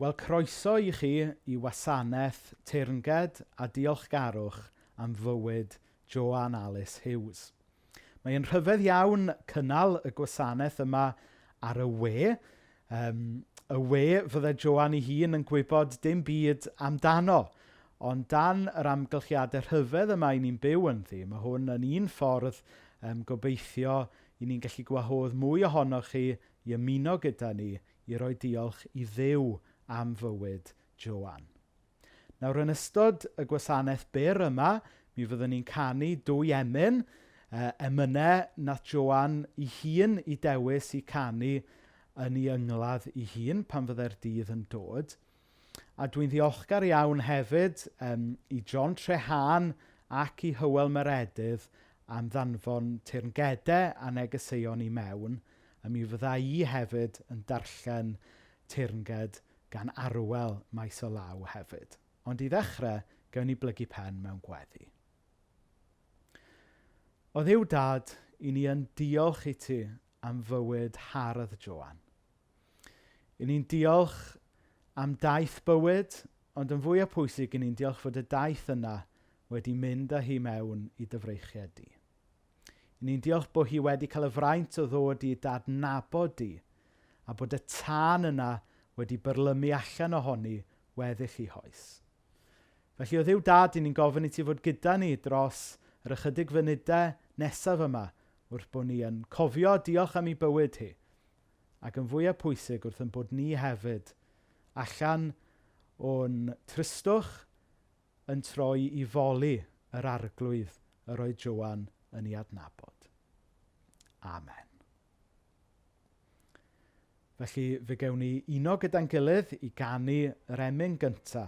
Wel, croeso i chi i wasanaeth teyrnged a diolchgarwch am fywyd Joan Alice Hughes. Mae'n rhyfedd iawn cynnal y gwasanaeth yma ar y we. Y we fydde Joan ei hun yn gwybod dim byd amdano, ond dan yr amgylchiadau rhyfedd yma i ni'n byw ynddi, mae hwn yn un ffordd gobeithio i ni'n gallu gwahodd mwy ohonoch chi i ymuno gyda ni i roi diolch i Dduw am fywyd Joan. Nawr, yn ystod y gwasanaeth byr yma, mi fyddwn ni'n canu dwy emyn, emynau nath Joan ei hun i dewis i canu yn ei yngladd ei hun pan fyddai'r dydd yn dod. A dwi'n ddiolchgar iawn hefyd i John Trehan ac i Hywel Meredydd am ddanfon teyrngedau a negeseuon i mewn, a mi fydda i hefyd yn darllen teyrnged gan Arwel maes o law hefyd. Ond i ddechrau, gawn ni blygu pen mewn gweddi. O Dduw Dad, i ni yn diolch i ti am fywyd hardd Joan. I ni'n diolch am daith bywyd, ond yn fwyaf pwysig, i ni'n diolch fod y daith yna wedi mynd â hi mewn i dy freichiau di. I ni'n diolch bod hi wedi cael y fraint o ddod i dadnabod di, a bod y tân yna wedi byrlymu allan ohoni weddill i hoes. Felly o Dduw Dad, i ni'n gofyn i ti fod gyda ni dros yr ychydig funudau nesaf yma wrth bod ni yn cofio diolch am ei bywyd hi, ac yn fwyaf pwysig wrth yn bod ni hefyd allan o'n tristwch yn troi i foli yr arglwydd yr oedd Joan yn ei adnabod. Amen. Felly fe gewn ni uno gyda'n gilydd i ganu yr emyn gynta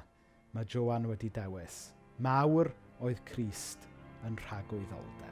mae Joan wedi dewis. Mawr oedd Crist yn rhagwyddoldeb.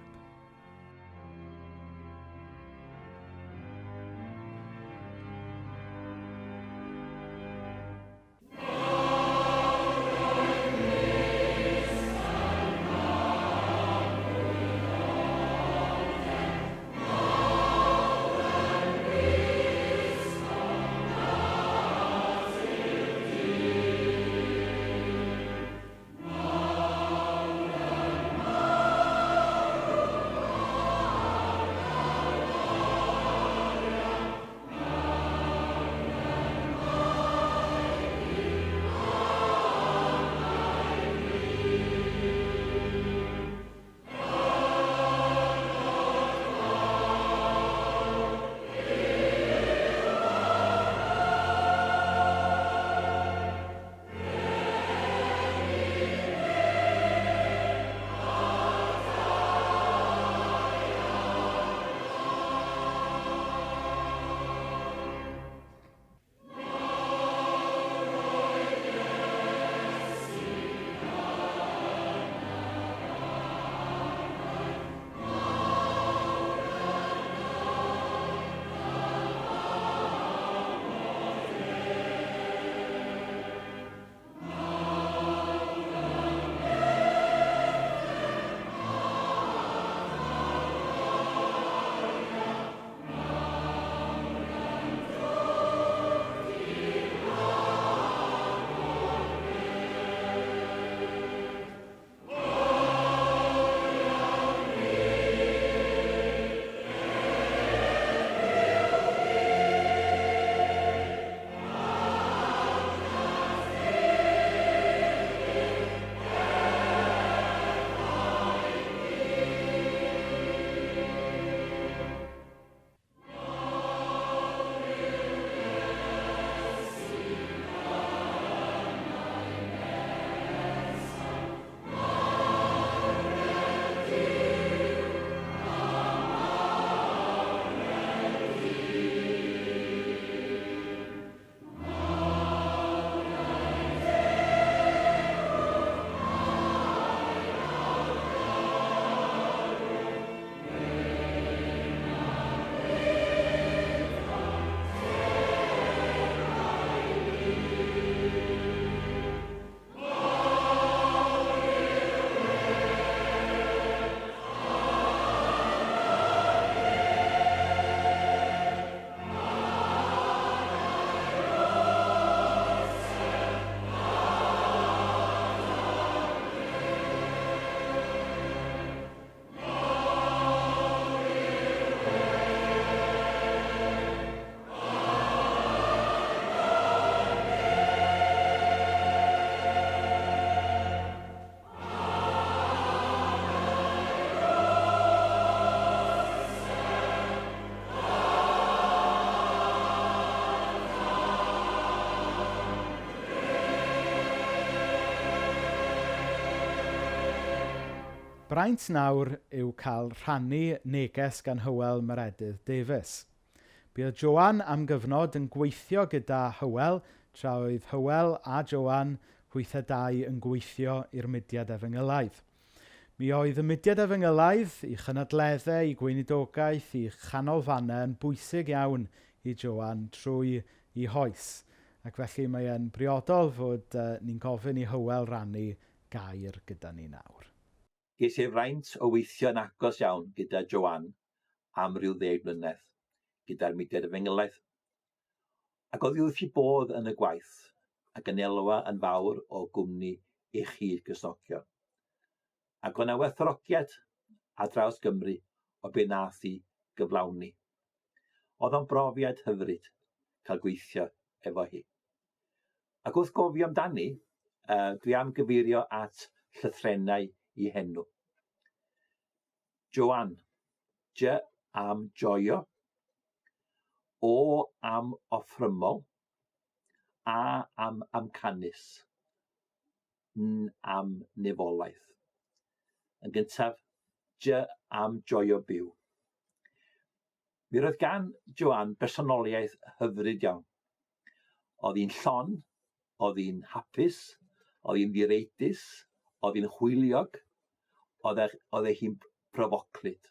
Braint nawr yw cael rhannu neges gan Hywel Meredydd Davies. Buodd Joan am gyfnod yn gweithio gyda Hywel, tra oedd Hywel a Joan hwythau dau yn gweithio i'r mudiad efengylaidd. Mi oedd y mudiad efengylaidd i chynadleddau, i gweinidogaeth, i chanolfannau yn bwysig iawn i Joan trwy i hoes. Ac felly mae e'n briodol fod ni'n gofyn i Hywel rannu gair gyda ni nawr. Ges i'r fraint o weithio yn agos iawn gyda Joanne am ryw ddeg mlynedd gyda'r mudiad efengylaidd. Ac oedd hi wrth ei bodd yn y gwaith ac yn elwa yn fawr o gwmni ei chyd-Gristnogion. Ac o'na werthfawrogiad ar draws Gymru o be nath hi gyflawni. Oedd o'n brofiad hyfryd cael gweithio efo hi. Ac wrth gofio amdani, uh, dwi am gyfeirio at llythrennau i henw. Joanne, J am joio, O am offrymol, A am amcanus, N am nefolaeth. Yn gyntaf, J am joio byw. Mi roedd gan Joanne bersonoliaeth hyfryd iawn. Oedd hi'n llon, oedd hi'n hapus, oedd hi'n ddireidus, oedd hi'n hwyliog, oedd e, oedd e hi'n pryfoclyd.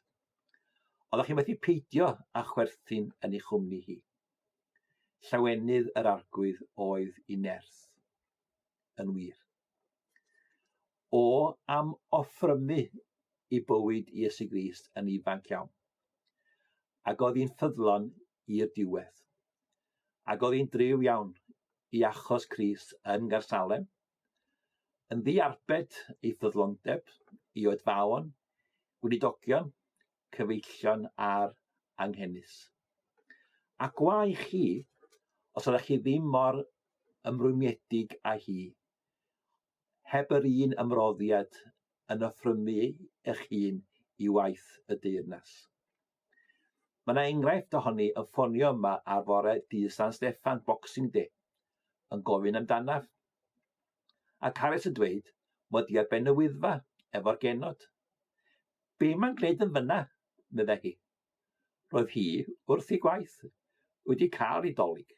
Oeddech chi'n methu peidio â chwerthin yn ei chwmni hi. Llawenydd yr arglwydd oedd i nerth, yn wir. O am offrymu i bywyd Iesu Grist yn ifanc iawn. Ac oedd hi'n ffyddlon i'r diwedd. Ac oedd hi'n driw iawn i achos Crist yn Gaersalem, yn ddiarbed ei ffyddlondeb i oedfaon, gweinidogion, cyfeillion a'r anghenus. A gwae chi os oeddech chi ddim mor ymrwymiedig â hi, heb yr un ymroddiad yn offrymu eich hun i waith y deyrnas. Mae yna enghraifft ohoni yn ffonio yma ar fore dydd San Steffan, Boxing Day, yn gofyn amdanaf. A Carys yn dweud mod i ar ben y Wyddfa efo'r genod. Be mae'n gwneud yn fyna? meddai hi. Roedd hi wrth ei gwaith, wedi cael ei dolig.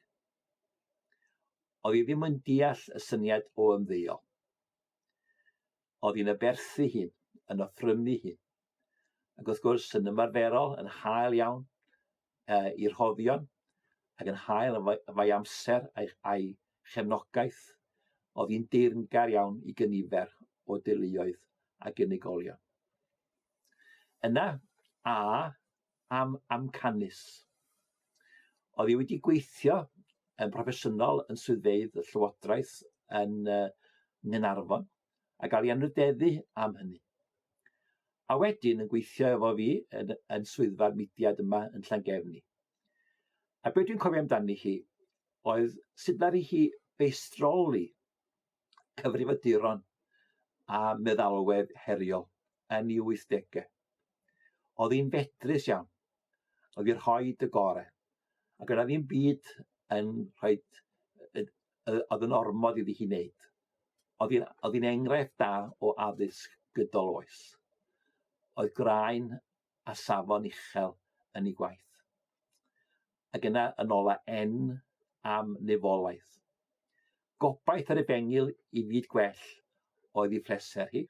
Oedd hi ddim yn deall y syniad o ymddeol. Oedd hi'n aberthu hun, yn offrymu hun. Ac wrth gwrs, yn ymarferol, yn hael iawn uh, i'r rhoddion, ac yn hael efo'i amser a'i, a'i chefnogaeth. Oedd hi'n deyrngar iawn i gynifer o deuluoedd ac unigolion. Yna, a am amcanus. Oedd hi wedi gweithio yn broffesiynol yn swyddfeydd y Llywodraeth yn uh, Nghaernarfon a gael ei anrhydeddu am hynny. A wedyn yn gweithio efo fi yn, yn swyddfa'r mudiad yma yn Llangefni. A beth dwi'n cofio amdani hi oedd sut ddaru hi feistroli cyfrifiaduron a meddalwedd heriol yn ei wythdegau. Oedd hi'n fedrus iawn. Oedd hi'n rhoi y gorau. Ac yna ddim byd yn rhoi oedd yn ormod iddi hi wneud. Oedd hi'n oedd hi'n enghraifft da o addysg gydol oes. Oedd graen a safon uchel yn ei gwaith. Ac yna yn ola N am nefolaeth. Gobaith yr efengyl i fyd gwell oedd ei phleser hi.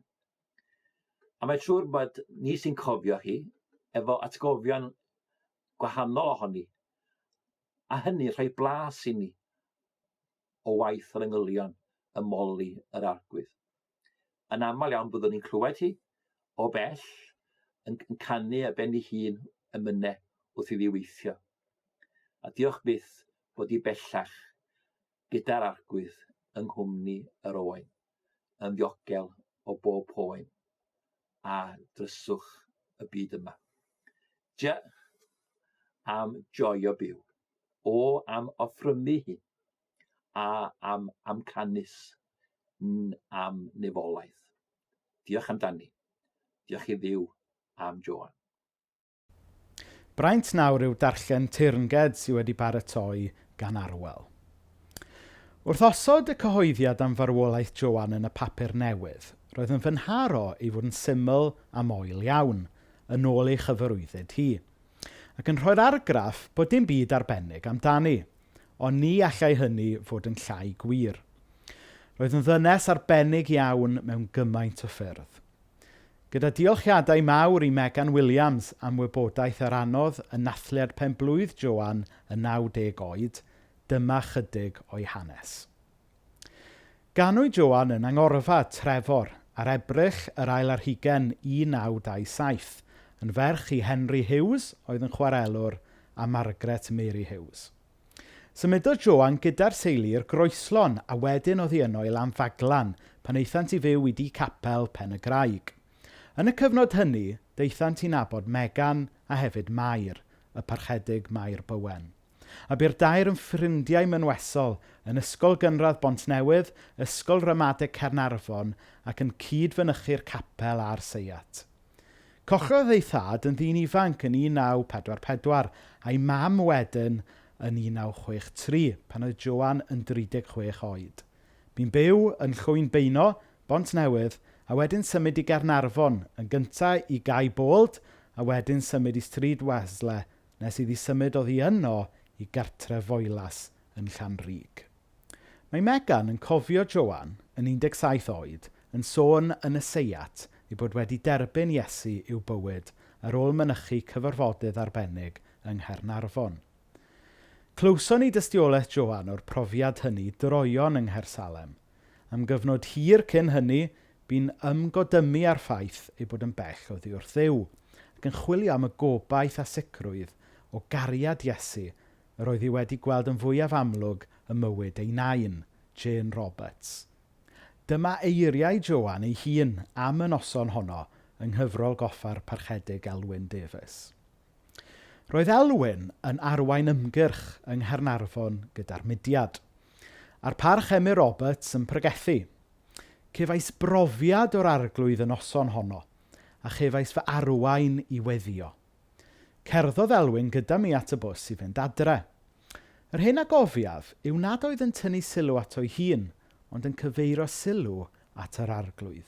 A mae'n siŵr bod ni sy'n cofio hi efo atgofion gwahanol ohoni, a hynny rhoi blas i ni o waith yr angylion ym moli yr Arglwydd. Yn aml iawn byddwn ni'n clywed hi o bell yn, yn canu ar ben ei hun y mynne wrth iddi weithio. A diolch byth bod hi bellach gyda'r Arglwydd yng nghwmni yr Oen, yn ddiogel o bob poen a dryswch y byd yma. J am joio byw, O am offrymu hun, A am amcanus, N am nefolaeth. Diolch amdani. Diolch i Dduw am Joan. Braint nawr yw darllen teyrnged sydd wedi baratoi gan Arwel. Wrth osod y cyhoeddiad am farwolaeth Joan yn y papur newydd, Roedd yn fy nharo ei fod yn syml a moel iawn, yn ôl ei chyfarwyddyd hi. Ac yn rhoi'r argraff bod dim byd arbennig amdani, ond ni allai hynny fod yn llai gwir. Roedd yn ddynes arbennig iawn mewn gymaint o ffyrdd. Gyda diolchiadau mawr i Megan Williams am wybodaeth yr anodd yn nathliad penblwydd Joan yn 90 oed, dyma chydig o'i hanes. Ganwyd Joan yn Angorfa, Trefor, ar Ebrill yr ail ar hugain 1927, yn ferch i Henry Hughes, oedd yn chwarelwr, a Margaret Mary Hughes. Symudodd Joan gyda'r teulu i'r Groeslon a wedyn oddi yno i Lanfaglan pan aethant i fyw i dŷ capel Pen y Graig. Yn y cyfnod hynny, daethant i nabod Megan a hefyd Mair, y Parchedig Mair Bowen. A bu'r dair yn ffrindiau mynwesol yn Ysgol Gynradd Bontnewydd, Ysgol Ramadeg Caernarfon ac yn cyd-fynychu'r capel a'r seiat. Collodd ei thad yn ddyn ifanc yn 1944 a'i mam wedyn yn 1963, pan oedd Joan yn 36 oed. Bu'n byw yn Llwyn Beuno, Bontnewydd, a wedyn symud i Gaernarfon, yn gyntaf i Gae Bold, a wedyn symud i Stryd Wesle, nes iddi symud oddi yno i gartref Foelas yn Llanrug. Mae Megan yn cofio Joan, yn 17 oed, yn sôn yn y seiat ei bod wedi derbyn Iesu i'w bywyd ar ôl mynychu cyfarfodydd arbennig yng Nghaernarfon. Clywson ni dystiolaeth Joan o'r profiad hynny droeon yng Nghaersalem. Am gyfnod hir cyn hynny, bu'n ymgodymu ar ffaith ei bod yn bell oddi wrth Dduw, ac yn chwilio am y gobaith a sicrwydd o gariad Iesu yr oedd hi wedi gweld yn fwyaf amlwg ym mywyd ei nain, Jane Roberts. Dyma eiriau Joan ei hun am y noson honno yng nghyfrol goffa'r Parchedig Elwyn Davies. Roedd Elwyn yn arwain ymgyrch yng Nghaernarfon gyda'r mudiad. A'r parch Emyr Roberts yn pregethu. Cefais brofiad o'r arglwydd y noson honno, a chefais fy arwain i weddio. Cerddodd Elwyn gyda mi at y bws i fynd adre. Yr hyn a gofiaf yw nad oedd yn tynnu sylw ato'i hun, ond yn cyfeirio sylw at yr arglwydd.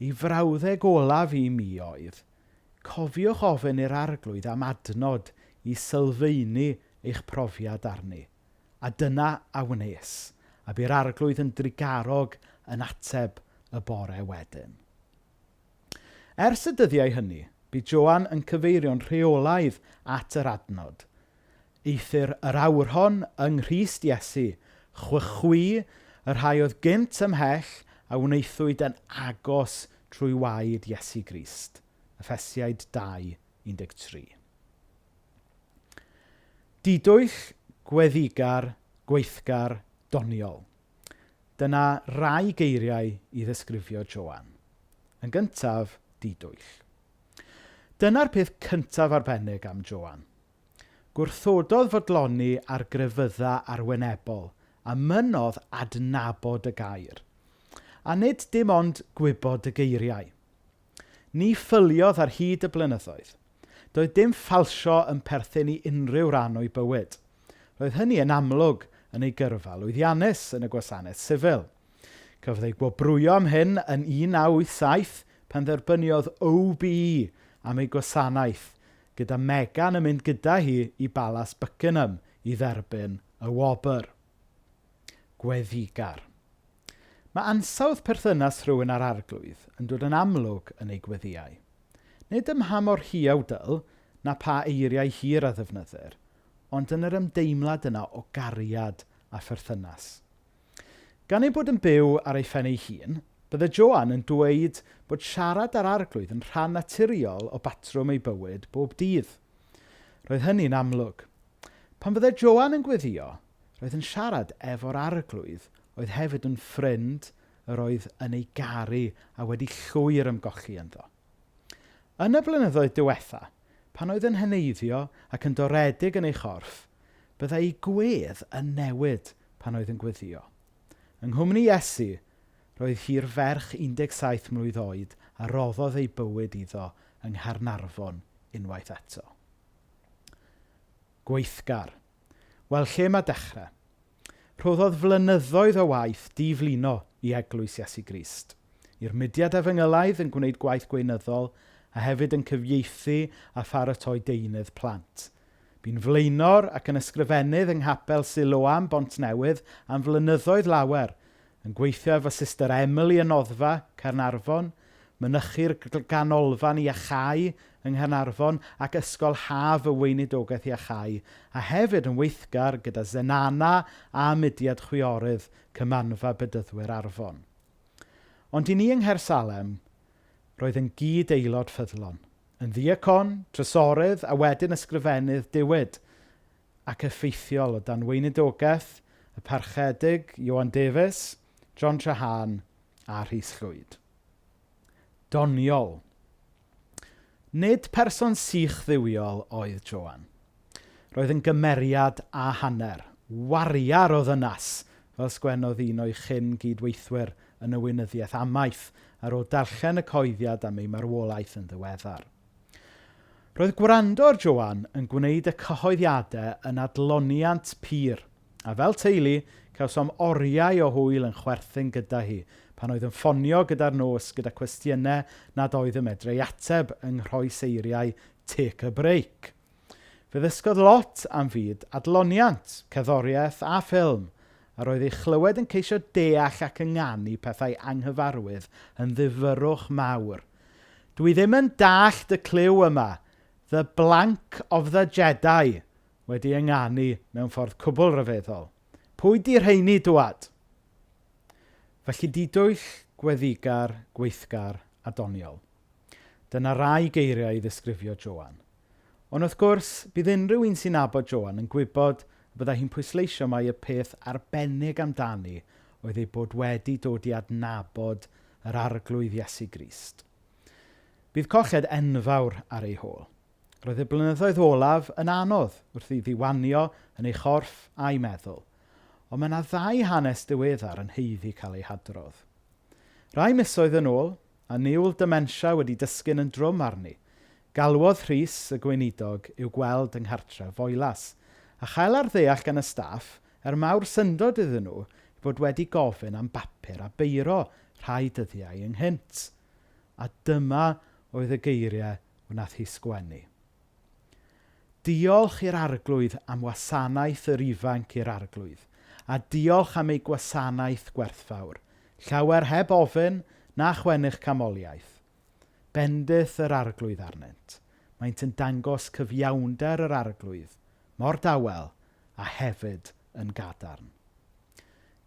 Ei frawddeg olaf i mi oedd, cofiwch ofyn i'r arglwydd am adnod i sylfaenu eich profiad arni. A dyna a wnes, a bu'r arglwydd yn drugarog yn ateb y bore wedyn. Ers y dyddiau hynny, bu Joan yn cyfeirio'n rheolaidd at yr adnod. Eithr yr awrhon yng Nghrist Iesu, chwychwi, y rhai oedd gynt ymhell a wnaethwyd yn agos trwy waed Iesu Grist. Effesiaid 2, 13. Didwyll, gweddigar, gweithgar, doniol. Dyna rai geiriau i ddisgrifio Joan. Yn gyntaf, didwyll. Dyna'r peth cyntaf arbennig am Joan. Gwrthododd fodloni ar grefydda arwynebol a mynnodd adnabod y gair. A nid dim ond gwybod y geiriau. Ni ffyliodd ar hyd y blynyddoedd. Doedd dim ffalsio yn perthyn i unrhyw ran o'i bywyd. Roedd hynny yn amlwg yn ei gyrfa lwyddiannus yn y gwasanaeth sifil. Cafodd ei gwobrwyo am hyn yn 1987 pan dderbyniodd OBE am ei gwasanaeth, gyda Megan yn mynd gyda hi i Balas Buckingham i dderbyn y wobr. Gweddigar. Mae ansawdd perthynas rhywun â'r arglwydd yn dod yn amlwg yn ei gweddïau. Nid ym mha mor huawdl na pha eiriau hir a ddefnyddir, ond yn yr ymdeimlad yna o gariad a pherthynas. Gan ei bod yn byw ar ei phen ei hun, bydde Joan yn dweud bod siarad â'r arglwydd yn rhan naturiol o batrwm ei bywyd bob dydd. Roedd hynny'n amlwg. Pan fydde Joan yn gweddio, roedd yn siarad efo'r arglwydd oedd hefyd yn ffrind yr oedd yn ei garu a wedi llwyr ymgolli ynddo. Yn y blynyddoedd diwetha, pan oedd yn heneiddio ac yn doredig yn ei chorff, byddai ei gwedd yn newid pan oedd yn gweddio. Yng nghwmni Iesu, roedd hi'r ferch 17 mlwydd oed a roddodd ei bywyd iddo yng Nghaernarfon unwaith eto. Gweithgar. Wel, lle mae dechrau? Rhoddodd flynyddoedd o waith diflino i Eglwys Iesu Grist. i'r mudiad efengylaidd yn gwneud gwaith gweinyddol a hefyd yn cyfieithu a pharatoi deunydd plant. Bu'n flaenor ac yn ysgrifennydd yng Nghapel Siloam Bontnewydd am flynyddoedd lawer, yn gweithio efo Sister Emily yn Noddfa, Caernarfon, mynychu'r ganolfan iachau yng Nghaernarfon ac Ysgol Haf y Weinidogaeth Iachau, a hefyd yn weithgar gyda Zenana a Mudiad Chwiorydd Cymanfa Bedyddwyr Arfon. Ond i ni yng Nghaersalem, roedd yn gyd-aelod ffyddlon, yn ddiacon, trysorydd a wedyn ysgrifennydd diwyd ac effeithiol o dan weinidogaeth y Parchedig Ioan Davies, John Trahan a Rhys Llwyd. Doniol. Nid person sych dduwiol oedd Joan. Roedd yn gymeriad a hanner, wariar o ddynas, fel sgwennodd un o'i chyn gydweithwyr yn y weinyddiaeth amaeth ar ôl darllen y coeddiad am ei marwolaeth yn ddiweddar. Roedd gwrando ar Joan yn gwneud y cyhoeddiadau yn adloniant pur, a fel teulu, cawsom oriau o hwyl yn chwerthin gyda hi pan oedd yn ffonio gyda'r nos gyda cwestiynau nad oedd yn medru ei ateb yng nghroeseiriau Take a Break. Fe ddysgodd lot am fyd adloniant, cerddoriaeth a ffilm, a roedd ei chlywed yn ceisio deall ac ynganu pethau anghyfarwydd yn ddifyrrwch mawr. Dwi ddim yn dallt y cliw yma, The Blank of the Jedi, wedi ynganu mewn ffordd cwbl ryfeddol. Pwy di rheini dwad? Felly didwyll, gweddigar, gweithgar a doniol. Dyna rai geiriau i ddisgrifio Joan. Ond wrth gwrs, bydd unrhyw un sy'n nabod Joan yn gwybod y byddai hi'n pwysleisio mai y peth arbennig amdani oedd ei bod wedi dod i adnabod yr Arglwydd Iesu Grist. Bydd colled enfawr ar ei hôl. Roedd y blynyddoedd olaf yn anodd wrth iddi wanio yn ei chorff a'i meddwl. Ond mae yna ddau hanes diweddar yn haeddu cael eu hadrodd. Rai misoedd yn ôl, a niwl dementia wedi disgyn yn drwm arni, galwodd Rhys, y gweinidog, i'w gweld yng nghartref Foelas, a chael ar ddeall gan y staff, er mawr syndod iddyn nhw, ei bod wedi gofyn am bapur a beiro rhai dyddiau ynghynt. A dyma oedd y geiriau wnaeth hi sgwennu. Diolch i'r Arglwydd am wasanaeth yr ifanc i'r Arglwydd, a diolch am ei gwasanaeth gwerthfawr, llawer heb ofyn na chwennych camoliaeth. Bendith yr Arglwydd arnynt. Maent yn dangos cyfiawnder yr Arglwydd, mor dawel a hefyd yn gadarn.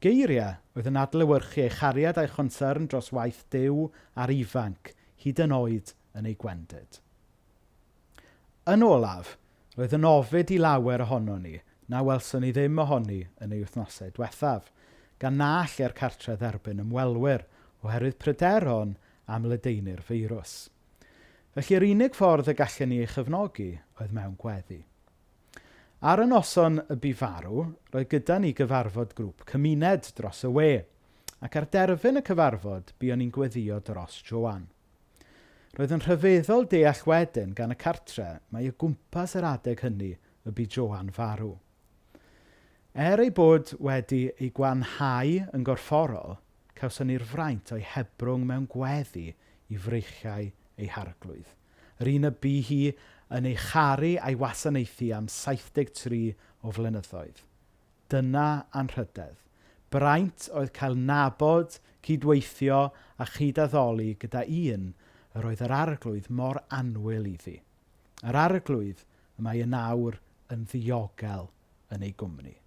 Geiriau oedd yn adlewyrchu ei chariad a'i chonsern dros waith Duw a'r ifanc, hyd yn oed yn ei gwendid. Yn olaf, roedd yn ofid i lawer ohono ni na welson ni ddim ohoni yn ei wythnosau diwethaf, gan na allai'r cartre dderbyn ymwelwyr oherwydd pryderon am ledaenu'r feirws. Felly yr unig ffordd y gallen ni ei chefnogi oedd mewn gweddi. Ar y noson y bu farw, roedd gyda ni gyfarfod grŵp cymuned dros y we, ac ar derfyn y cyfarfod buon ni'n gweddio dros Joan. Roedd yn rhyfeddol deall wedyn gan y cartre mai o gwmpas yr adeg hynny y bu Joan farw. Er ei bod wedi ei gwanhau yn gorfforol, cawson ni'r fraint o'i hebrwng mewn gweddi i freichiau ei harglwydd. Yr un y bu hi yn ei charu a'i wasanaethu am 73 o flynyddoedd. Dyna anrhydedd. Braint oedd cael nabod, cydweithio a chydaddoli gyda un yr oedd yr Arglwydd mor annwyl iddi. Yr Arglwydd y mae yn awr yn ddiogel yn ei gwmni.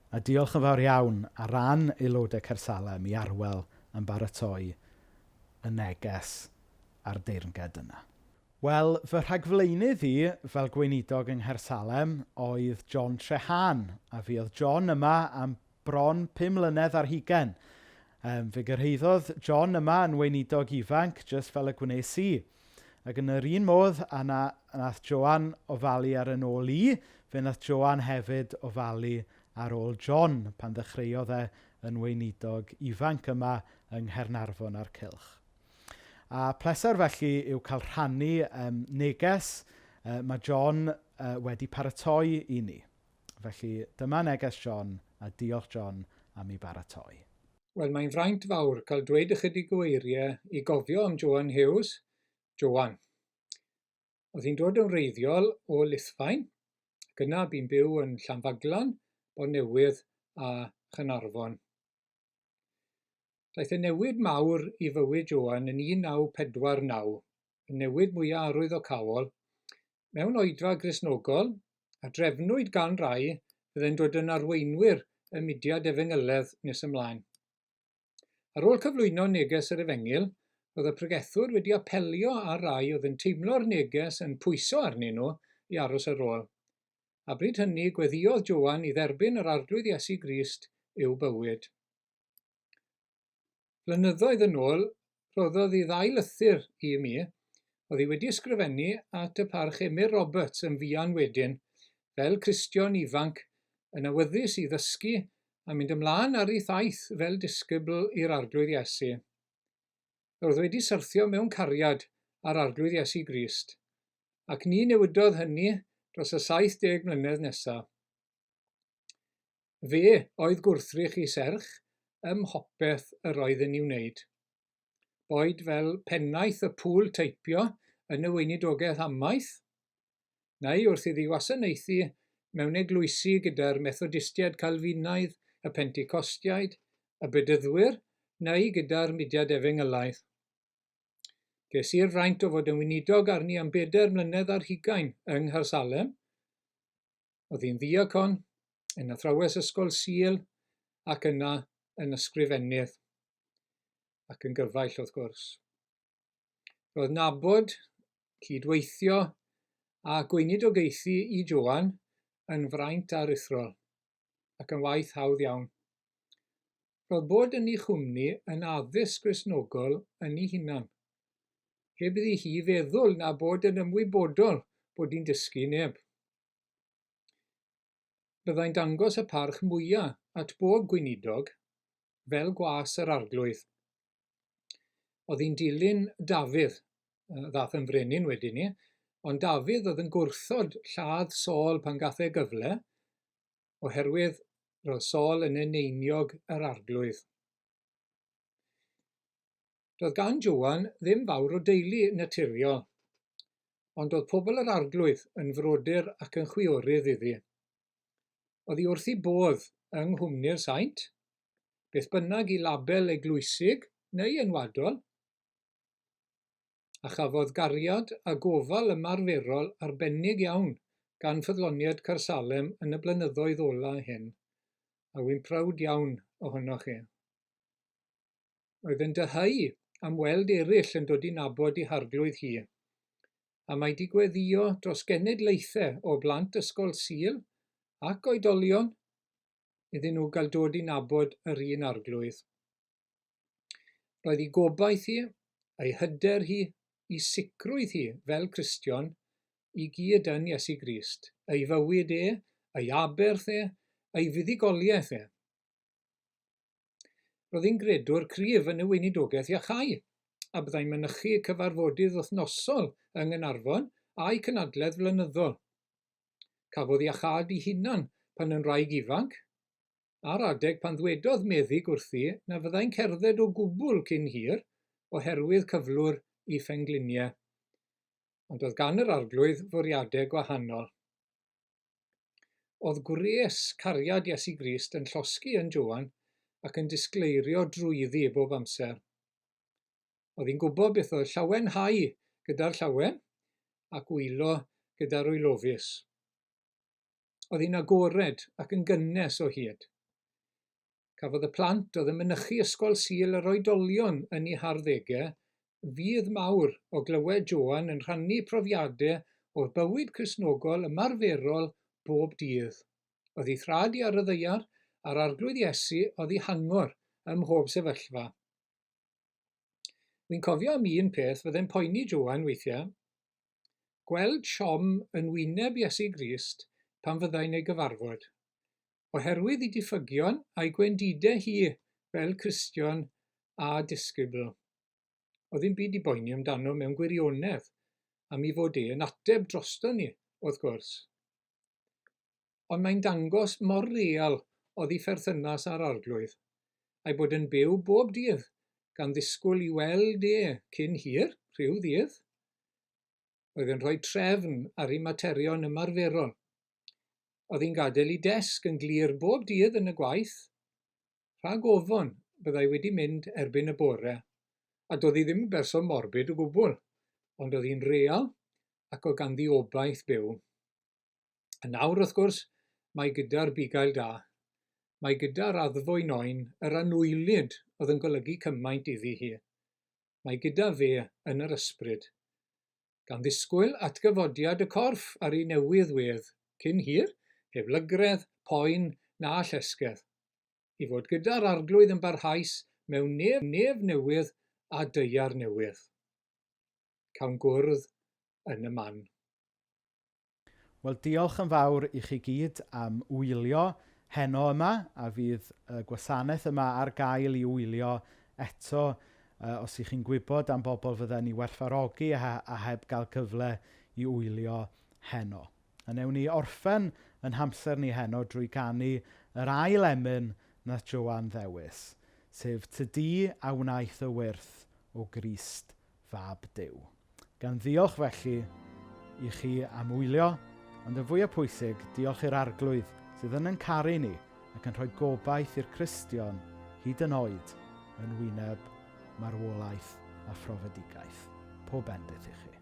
A diolch yn fawr iawn ar ran aelodau Caersalem i Arwel am baratoi y neges a'r deyrnged yna. Wel, fy rhagflaenydd i fel gweinidog yng Nghaersalem oedd John Trehan, a fi oedd John yma am bron 5 mlynedd ar hugain. Fe gyrhaeddodd John yma yn weinidog ifanc, jyst fel y gwnes i. Ac yn yr un modd a nath Joan ofalu ar yn ôl i, fe nath Joan hefyd ofalu ar ôl John pan ddechreuodd e yn weinidog ifanc yma yng Nghaernarfon a'r Cylch. A pleser felly yw cael rhannu neges mae John wedi paratoi i ni. Felly dyma neges John, a diolch John am ei baratoi. Wel, mae'n fraint fawr cael dweud ychydig o eiriau i gofio am Joan Hughes, Joan. Oedd hi'n dod yn wreiddiol o Lithfaen, ac yna bu'n byw yn Llanfaglan, Bontnewydd a Chaernarfon. Daeth y newid mawr i fywyd Joan yn 1949, y newid mwyaf arwyddocaol, mewn oedfa Gristnogol a drefnwyd gan rai fydde'n dod yn arweinwyr y mudiad efengyledd nes ymlaen. Ar ôl cyflwyno neges yr Efengyl, roedd y pregethwr wedi apelio ar rai oedd yn teimlo'r neges yn pwyso arnyn nhw i aros ar ôl. A bryd hynny gweddïodd Joan i dderbyn yr Arglwydd Iesu Grist i'w bywyd. Flynyddoedd yn ôl, rhoddodd hi ddau lythyr i mi, oedd hi wedi ysgrifennu at y Parch Emyr Roberts yn fuan wedyn, fel Cristion ifanc yn awyddus i ddysgu a mynd ymlaen ar ei thaith fel disgybl i'r Arglwydd Iesu. Roedd wedi syrthio mewn cariad â'r Arglwydd Iesu Grist, ac ni newidodd hynny dros y 70 mlynedd nesaf. Fe oedd gwrthrych i serch ym mhopeth yr oedd yn ei wneud. Boed fel pennaeth y pŵl teipio yn y weinidogaeth amaeth, neu wrth iddi wasanaethu mewn eglwysi gyda'r Methodistiaid Calfinaidd, y Pentecostiaid, y Bedyddwyr neu gyda'r mudiad Efengylaidd. Ges i'r fraint o fod yn weinidog arni am bedair mlynedd ar hugain yng Nghaersalem, Oedd hi'n ddiacon, yn athrawes ysgol Sul ac yna yn ysgrifennydd ac yn gyfaill wrth gwrs. Roedd nabod, cydweithio a gweinidogaethu i Joan yn fraint aruthrol ac yn waith hawdd iawn. Roedd bod yn ei chwmni yn addysg Gristnogol yn ei hunan, heb iddi hi feddwl na bod yn ymwybodol bod hi'n dysgu neb. Byddai'n dangos y parch mwya' at bob gweinidog, fel gwas yr Arglwydd. Oedd hi'n dilyn Dafydd, ddath yn frenin wedyn 'ny, ond Dafydd oedd yn gwrthod lladd Saul pan gath e gyfle, oherwydd roedd Saul yn eneiniog yr Arglwydd. Doedd gan Joan ddim fawr o deulu naturiol, ond oedd pobl yr Arglwydd yn frodyr ac yn chwiorydd iddi. Oedd hi wrth ei bodd yng nghwmni'r saint, beth bynnag i label eglwysig neu enwadol, a chafodd gariad a gofal ymarferol arbennig iawn gan ffyddloniaid Caersalem yn y blynyddoedd ola' hyn, a wi'n prowd iawn ohonoch chi. Roedd yn dyheu am weld eraill yn dod i nabod ei harglwydd hi, a mae 'di gweddïo dros genedlaethau o blant Ysgol Sul ac oedolion iddyn nhw gael dod i nabod yr un arglwydd. Roedd ei gobaith hi, ei hyder hi, ei sicrwydd hi fel Cristion i gyd yn Iesu Grist, ei fywyd e, ei aberth e, ei fuddugoliaeth e. Roedd hi'n gredwr cryf yn y weinidogaeth iachau, a byddai'n mynychu cyfarfodydd wythnosol yng Nghaernarfon a'u cynadledd flynyddol. Cafodd iachâd ei hunan pan yn wraig ifanc, ar adeg pan ddwedodd meddyg wrthi na fyddai'n cerdded o gwbl cyn hir oherwydd cyflwr ei phengliniau. Ond oedd gan yr Arglwydd fwriadau gwahanol. Oedd gwres cariad Iesu Grist yn llosgi yn Joan ac yn disgleirio drwyddi bob amser. Oedd hi'n gwybod beth oedd llawenhau gyda'r llawen ac wylo gyda'r wylofus. Oedd hi'n agored ac yn gynnes o hyd. Cafodd y plant oedd yn mynychu Ysgol Sul yr Oedolion yn eu harddegau fudd mawr o glywed Joan yn rhannu profiadau o'r bywyd Cristnogol ymarferol bob dydd. Oedd ei thraed hi ar y ddaear, a'r Arglwydd Iesu oedd ei hangor ym mhob sefyllfa. Wi'n cofio am un peth fydde'n poeni Joan weithiau, gweld siom yn wyneb Iesu Grist pan fyddai'n ei gyfarfod. Oherwydd ei diffygion a'i gwendidau hi fel Cristion a disgybl. Oedd ddim byd i boeni amdano mewn gwirionedd, am ei fod e yn ateb droston ni, wrth gwrs. Ond mae'n dangos mor real oedd ei pherthynas â'r Arglwydd, a'i bod yn byw bob dydd, gan ddisgwyl i weld e cyn hir, rhyw ddydd. Oedd yn rhoi trefn ar ei materion ymarferol. Oedd hi'n gadael ei desg yn glir bob dydd yn y gwaith. Rhag ofon, byddai wedi mynd erbyn y bore. A doedd hi ddim yn berson morbid o gwbl, ond oedd hi'n real ac oedd ganddi obaith byw. A nawr, wrth gwrs, mae gyda'r bugail da. Mae gyda'r addfwyn oen yr anwylyd oedd yn golygu cymaint iddi hi. Mae gyda fe yn yr ysbryd. Gan ddisgwyl atgyfodiad y corff ar ei newydd wedd, cyn hir, heb lygredd, poen na llesgedd. I fod gyda'r Arglwydd yn barhaus mewn nef, nef newydd a daear newydd. Cawn gwrdd yn y man. Wel, diolch yn fawr i chi gyd am wylio heno yma, a fydd y gwasanaeth yma ar gael i wylio eto os ych chi'n gwybod am bobl fydden ni werthfawrogi a heb gael cyfle i wylio heno. A newn ni orffen yn hamser ni heno drwy ganu yr ail emyn nath Joan ddewis, sef Ty di a wnaeth y wyrth o Grist fab Duw. Gan ddiolch felly i chi am wylio, ond yn fwyaf pwysig, diolch i'r Arglwydd sydd yn ein caru ni ac yn rhoi gobaith i'r Cristion hyd yn oed yn wyneb marwolaeth a phrofedigaeth. Pob bendith i chi.